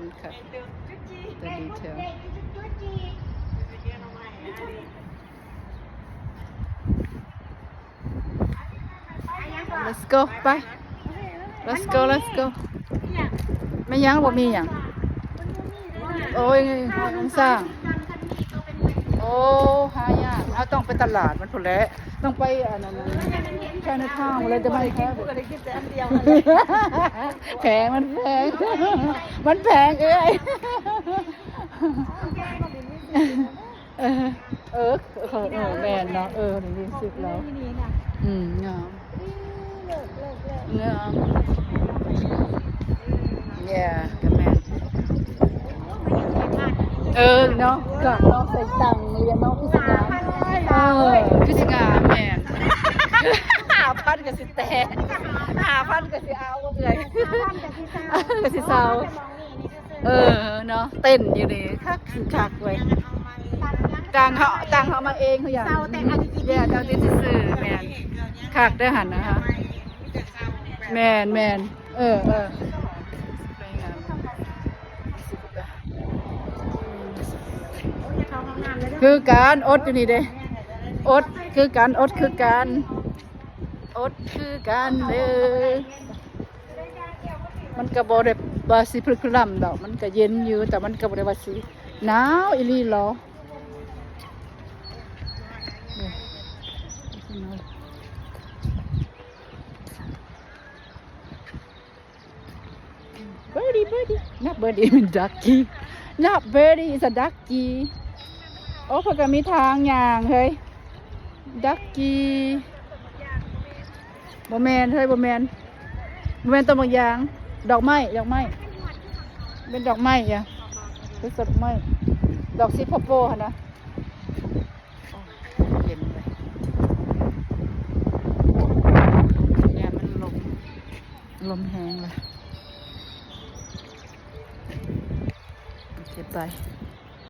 ມັນຄັກ ຕົວດີເທື່ອ. Let's go ໄປ Let's go Let's go. ແມ່ນຫຍັງ ບໍ່ມີຫຍັງ. ໂອ້ຍ ຫ້ອຍອົງຊ້າງ. ໂອ້ ຫາຍາກ. ເຮົາຕ້ອງໄປຕະຫຼາດມັນພຸ້ນແຫຼະ ຕ້ອງໄປອັນນັ້ນ Chinatown ແລ້ວຈະມາແພງ ແພງ ມັນແພງ ມັນແພງເອື້ອຍ. ເອີ ເອີ ເອີ ເອີ ແມ່ນເນາະ ເອີ ນີ້ມີສິດແລ້ວ. ອືມ ງາມ ງາມ yeah ກໍແມ່ນ ເອີ ເນາະ ກະເນາະ ໃສ່ຕັງລຽນເນາະ ຄືຊິງາມ ເອີ ຄືຊິງາມ ແມ່ນ ຫ້າພັນກໍຊິແຕກ ຫ້າພັນກໍຊິເອົາເອື້ອຍ ກໍຊິເຊົາ. ເອີ ເນາະ ເຕັ້ນຢູ່ນີ້ ຄັກ ຄັກເວີຍ. ຕັ້ງເຮົາ ຕັ້ງເຮົາມາເອງ ເຮົາຢາກ ເຊົາແຕ່ອາທິດ ເຈົ້າຕິດຊື່ໆ ແມ່ນ ຄັກເດີ້ຫັ້ນນະ. ແມ່ນໆ ເອີ ເອີ ຄືກັນ ອົດຢູ່ນີ້ເດ້ ອົດຄືກັນ ອົດຄືກັນ ອົດຄືກັນເດີ້. ມັນກໍບໍ່ໄດ້ວ່າຊິພຶກພລັມດອກ ມັນກໍເຢັນຢູ່ ແຕ່ມັນກໍບໍ່ໄດ້ວ່າຊິໜາວອີ່ຫຼີຫຼໍ. Birdie, birdie, not birdie, ducky, not birdie, it's a ducky. ໂອ້ ເພິ່ນກໍມີທາງຍ່າງເຮີ້ຍ ducky. ບໍ່ແມ່ນເຮີ້ຍ ບໍ່ແມ່ນ ບໍ່ແມ່ນຕົ້ນໝາກຢາງ ດອກໄມ້ ດອກໄມ້ ເປັນດອກໄມ້ຫຍັງ ເປັນຕົ້ນດອກໄມ້ ດອກສີໂປໂປຫັ້ນນະ. ໂອ້ ເຢັນເວີຍ ຢ້ານມັນລົມ ລົມແຮງລະ. ໂອເຄ ໄປ